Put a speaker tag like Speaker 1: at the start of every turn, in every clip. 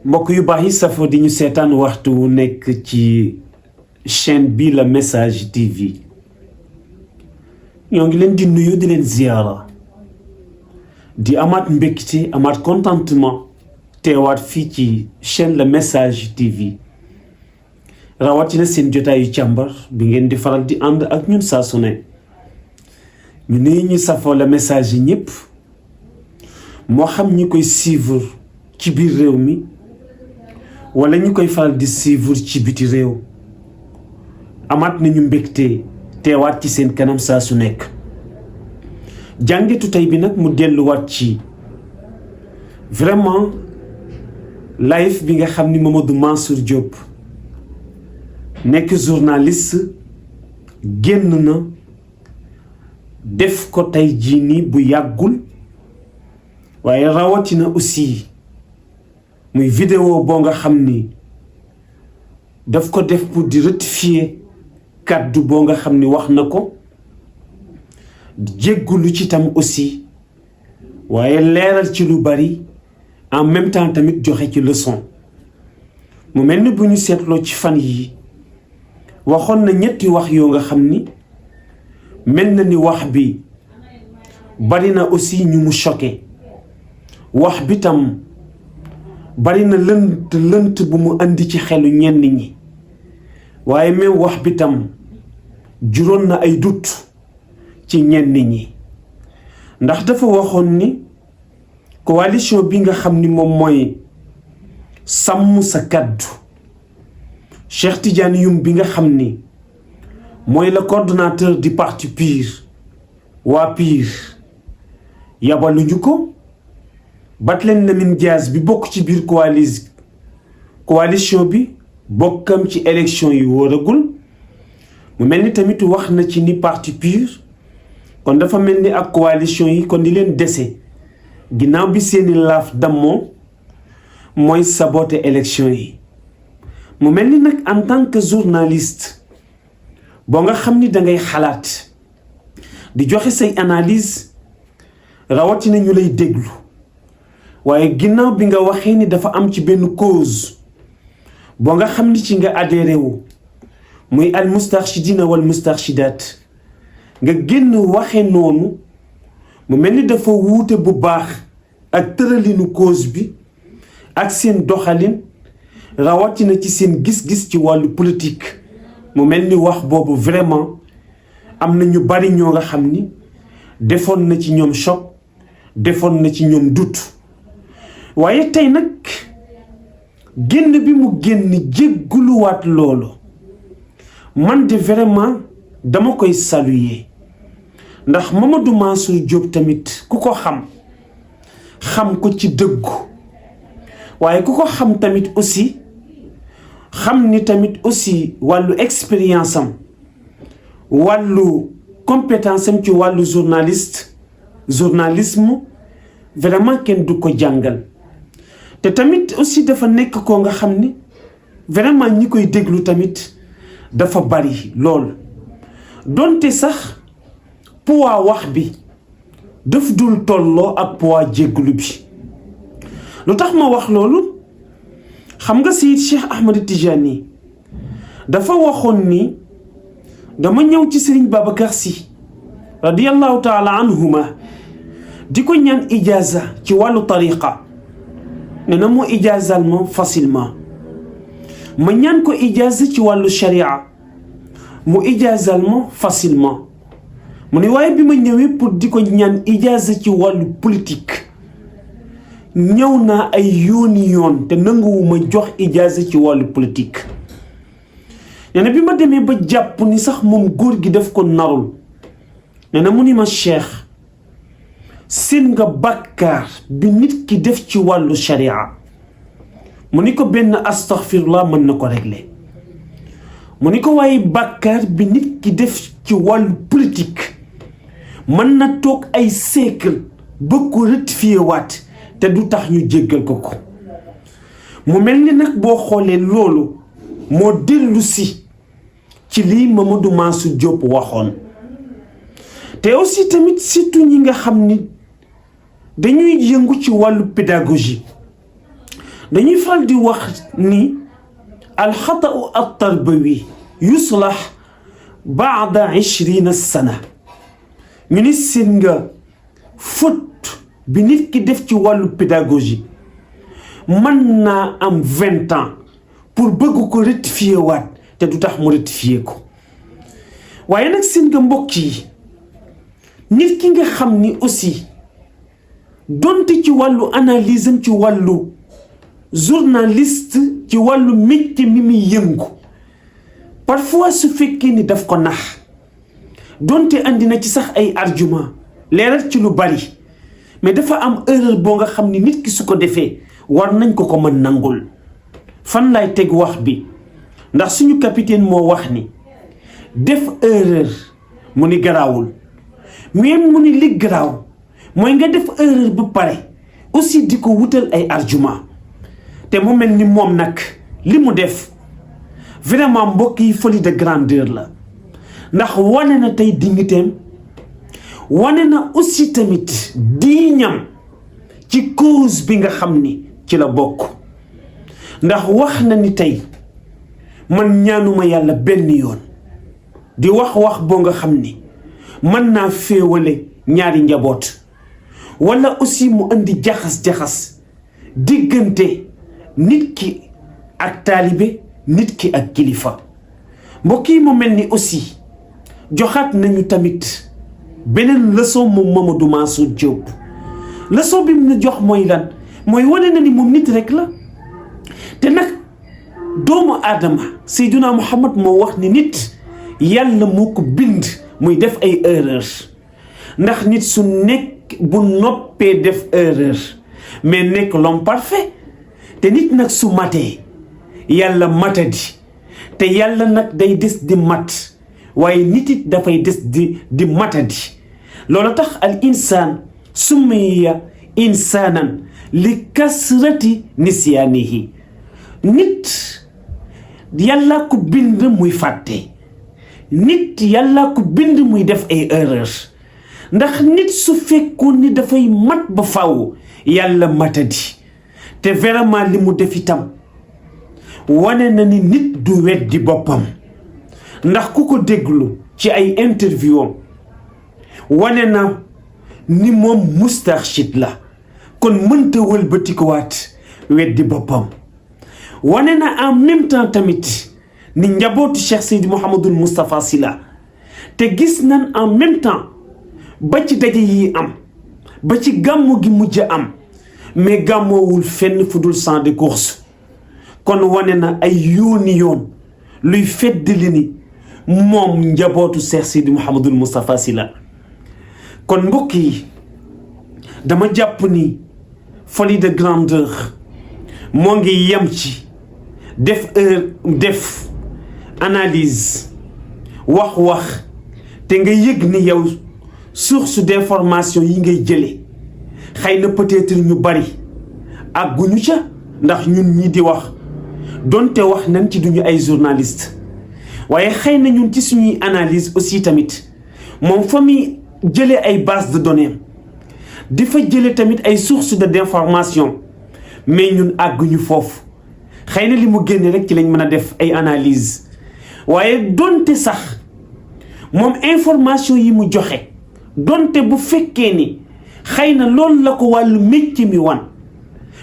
Speaker 1: mbokk yu baax yi safo di ñu seetaan waxtu wu nekk ci chaîne bi la Message TV ñoo ngi leen di nuyu di leen ziyaara di amaat mbégte amaat contentement teewaat fii ci chaîne la Message TV rawatina seen jotaayu càmbar bi ngeen di faral di ànd ak ñun saa su ne ñu nuyu ñu safoo la message yi ñëpp moo xam ñi koy suivre ci biir réew mi wala ñu koy faral di suivre ci biti réew amaat nañu mbégte teewaat ci seen kanam saa su nekk jàngetu tey bi nag mu delluwaat ci vraiment live bi nga xam ni Mamadou Mansour Diop nekk journaliste génn na def ko tey jii nii bu yàggul waaye rawatina aussi muy vidéo boo nga xam ni daf ko def pour di rectifier kàddu boo nga xam ni wax na ko jéggulu ci tam aussi waaye leeral ci lu bari en même temps tamit joxe ci leçon mu mel ni bu ñu seetloo ci fan yi waxoon na ñetti wax yoo nga xam ni mel na ni wax bi bari na aussi ñu mu choqué wax bi tam bari na lënt bu mu andi ci xelu ñenn ñi waaye même wax bi tam juróon na ay doute ci ñenn ñi ndax dafa waxoon ni coalition bi nga xam ni moom mooy sàmm sa kàddu Cheikh Tidiane Youm bi nga xam ni mooy le coordonnateur du parti PUR waa PUR yabaluñu ko Barthélémy Lamine Dias bi bokk ci biir coalition bi bokkam ci élection yi wóoragul mu mel ni tamit wax na ci ni parti PUR kon dafa mel ni ak coalition yi kon di leen dese ginnaaw bi seeni laaf dammoo mooy saboter élection yi mu mel ni nag en tant que journaliste boo nga xam ni dangay xalaat di joxe say analyse rawatina ñu lay déglu waaye ginnaaw bi nga waxee ni dafa am ci benn cause boo nga xam ni ci nga adhéré wu muy al mustarchidina wal mustarchidat nga génn waxe noonu mu mel ni dafa wuute bu baax ak tëralinu cause bi ak seen doxalin rawatina ci seen gis-gis ci wàllu politique mu mel ni wax boobu vraiment am na ñu bari ñoo nga xam ni defoon na ci ñoom choc defoon na ci ñoom doute waaye tey nag génn bi mu génn jégguluwaat loolu man de vraiment dama koy saluer ndax Mamadou Mansour Diop tamit ku ko xam ko ci dëggu waaye ku ko xam tamit aussi xam ni tamit aussi wàllu expérience am wàllu compétence am ci wàllu journalisme vraiment kenn du ko jàngal te tamit aussi dafa nekk koo nga xam ni vraiment ñi koy déglu tamit dafa bari lool donte sax poids wax bi daf dul tolloo ak poids jégglu bi lu tax ma wax loolu xam nga Seydi Cheikh Ahmed Tijani dafa waxoon ni dama ñëw ci Serigne Babacar Sy radiyallahu taala anhuma di ko ñaan ijaza ci wàllu tariqa ne na mu ijazal ma facilement ma ñaan ko ijaza ci wàllu sharia mu ijazal ma facilement mu ne waaye bi ma ñëwee pour di ko ñaan ijaza ci wàllu politique ñëw naa ay yoon te nanguwuma jox ijaza ci wàllu politique nee na bi ma demee ba jàpp ni sax moom góor gi daf ko narul nee na mu ni ma cheikh seen nga bàkkaar bi nit ki def ci wàllu sharia mu ni ko benn astaghfirullah mën na ko régler mu ni ko waaye bàkkaar bi nit ki def ci wàllu politique mën na toog ay siècle bëgg ko rectifier waat te du tax ñu jéggal ko mu mel ni nag boo xoolee loolu moo dellu si ci lii Mamadou Mansour Diop waxoon te aussi tamit surtout ñi nga xam ni dañuy yëngu ci wàllu pédagogie dañuy fal di wax ni alxata'u at-tarbawi yuslah baada 20 sana ñu ni seen nga faute bi nit ki def ci wàllu pédagogie mën naa am 20 ans pour bëgg ko rectifier waat te du tax mu rectifier ko waaye nag seen nga mbokk yi nit ki nga xam ni aussi donte ci wàllu analyse am ci wàllu journaliste ci wàllu métier mi muy yëngu parfois su fekkee ni daf ko nax donte andi na ci sax ay argument leeral ci lu bari mais dafa am erreur boo nga xam ni nit ki su ko defee war nañ ko ko mën nangul fan lay teg wax bi ndax suñu capitaine moo wax ni def erreur mu ni garaawul mais mu ni li garaaw mooy nga def erreur bu pare aussi di ko wutal ay argument te mu mel ni moom nag li mu def vraiment mbokk yi folie de grandeur la ndax wane na tey dignitéem wane na aussi tamit diiñam ci cause bi nga xam ni ci la bokk ndax wax na ni tey man ñaanuma yàlla benn yoon di wax boo nga xam ni mën naa féewale ñaari njaboot wala aussi mu andi jaxas diggante nit ki ak taalibe nit ki ak kilifa mbokk yi mu mel ni aussi joxaat nañu tamit beneen leçon moom Mamadou Mansour Diop leçon bi mu jox mooy lan mooy wane na ni moom nit rek la te nag doomu aadama Seydina Muhammad moo wax ni nit yàlla moo ko bind muy def ay erreur ndax nit su nekk bu noppee def erreur mais nekk l'homme parfait te nit nag su matee yàlla matadi te yàlla nag day des di mat waaye nit it dafay des di matadi loolu tax al insaan summiya insaanan li kasrati nisyaanihi nit yàlla ko bind muy fàtte nit yàlla ko bind muy def ay erreur ndax nit su fekkoon ni dafay mat ba faaw yàlla matadi te vraiment li mu def itam wane na ni nit du weddi boppam ndax ku ko déglu ci ay interview am wane na ni moom mustarchid la kon mënta wëlbatikuwaat weddi boppam wane na en même temps tamit ni njabootu Cheikh Seydi Mouhamadul Moustapha Sy la te gis nan en même temps ba ci daje yi am ba ci gàmmu gi mujj am mais gàmmoowul fenn fu dul champ de course kon wane na ay yoon luy feddali ni moom njabootu Cheikh Seydi Mouhamadul Moustapha Sy la kon mbokk yi dama jàpp ni folie de grandeur moo ngi yem ci def analyse wax te nga yëg ni yow source d'information yi ngay jëlee xëy na peut-être ñu bari àgguñu ca ndax ñun ñi di wax donte wax nañ ci duñu ay journaliste waaye xëy na ñun ci suñuy analyse aussi tamit moom fa muy jëlee ay base de données di fa jëlee tamit ay source d'information mais ñun àgguñu foofu xëy na li mu génne rek ci lañ mën a def ay analyse waaye donte sax moom information yi mu joxe donte bu fekkee ni xëy na loolu la ko wàllu métier mi wan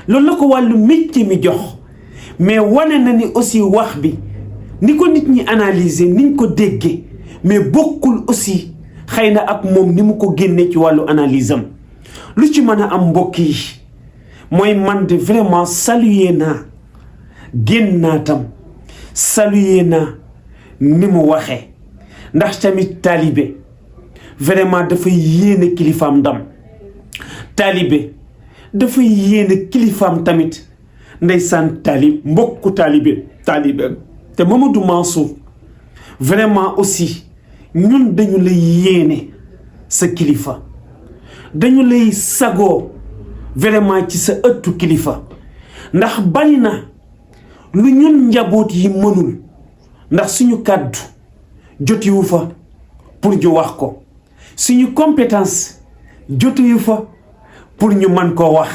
Speaker 1: loolu la ko wàllu métier mi jox mais wane na ni aussi wax bi ni ko nit ñi analyser niñ ko déggee mais bokkul aussi xëy na ak moom ni mu ko génnee ci wàllu analyse am lu ci mën a am mbokk yi mooy man de vraiment saluer naa génnaatam saluer naa ni mu waxee ndax tamit taalibe vraiment dafay yéene kilifaam ndam taalibe dafay yéene kilifaam tamit ndeysaan mbokku taalibe te Mamadou Mansour vraiment aussi ñun dañu lay yéene sa kilifa dañu lay sagoo vraiment ci sa ëttu kilifa ndax bari na lu ñun njaboot yi mënul ndax suñu kàddu jotiwu fa pour ñu wax ko suñu compétence jotiwu fa pour ñu mën koo wax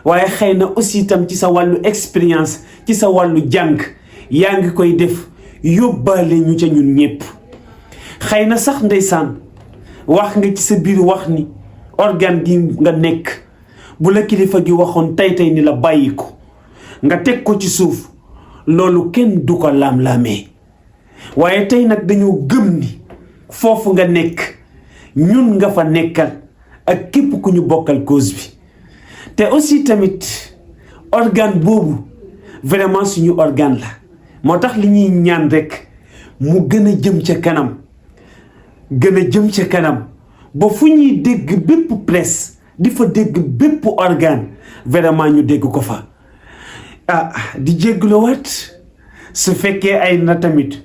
Speaker 1: waaye xëy na aussi tam ci sa wàllu expérience ci sa wàllu jàng yaa ngi koy def yóbbaale ñu ca ñun ñépp xëy na sax ndeysaan wax nga ci sa biir wax ni organe gi nga nekk bu la kilifa gi waxoon tey ni la bàyyi ko nga teg ko ci suuf loolu kenn du ko laam-laamee waaye tey nag dañoo gëm ni foofu nga nekk ñun nga fa nekkal ak képp ku ñu bokkal cause bi te aussi tamit organe boobu vraiment suñu organe la moo tax li ñuy ñaan rek mu gën a jëm ca kanam ba fu ñuy dégg bépp presse di fa dégg bépp organe vraiment ñu dégg ko fa di jéggluwaat su fekkee ay na tamit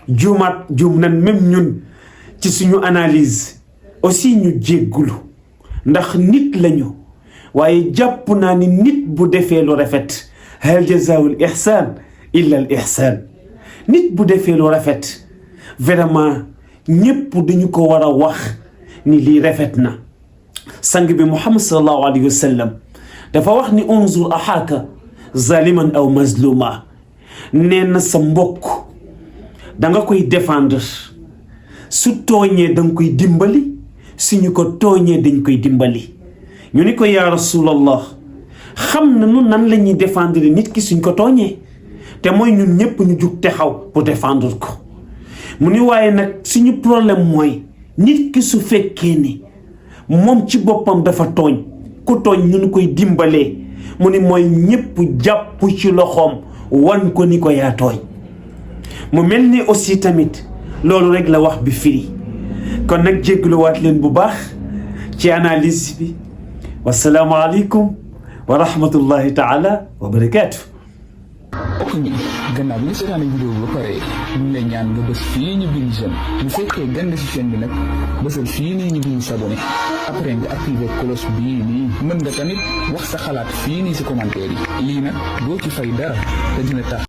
Speaker 1: juum nan même ñun ci suñu analyse aussi ñu jégglu ndax nit lañu waaye jàpp naa ni nit bu defee lu rafet hal jazaa'ul ihsaan illa al ihsaan nit bu defee lu rafet vraiment ñépp dañu ko war a wax ni lii rafet na sang bi Muhammad sallallahu alayhi wa sallam dafa wax ni unzur axaaka zaliman aw mazluma nee na sa mbokk danga koy défendre su tooñee danga koy dimbali suñu ko tooñee dañ koy dimbali ñu ni ko yaa rasulallah xam nañu nan la ñuy défendre nit ki suñ ko tooñee te mooy ñun ñëpp ñu jug taxaw pour défendre ko mu ni waaye nag suñu problème mooy nit ki su fekkee ni moom ci boppam dafa tooñ ku tooñ ñu koy dimbalee mu ni mooy ñëpp jàpp ci loxoom wan ko ni ko yaa tooñ mu mel ni aussi tamit loolu rek la wax bi firi kon nag jéggluwaat leen bu baax ci analyse bi wassalaamu aleykum wa rahmatullahi taala wa barakaatu.
Speaker 2: ok gannaaw bi nga seetaane vidéo bi ba pare ñu ngi lay ñaan nga bës fii ñu bind j'aime bu fekkee gande si chaîne bi nag bësal fii nii ñu bind s'abonné après nga activer cloche bii nii mën nga tamit wax sa xalaat fii nii si commentaire yi lii nag doo ci fay dara te dina tax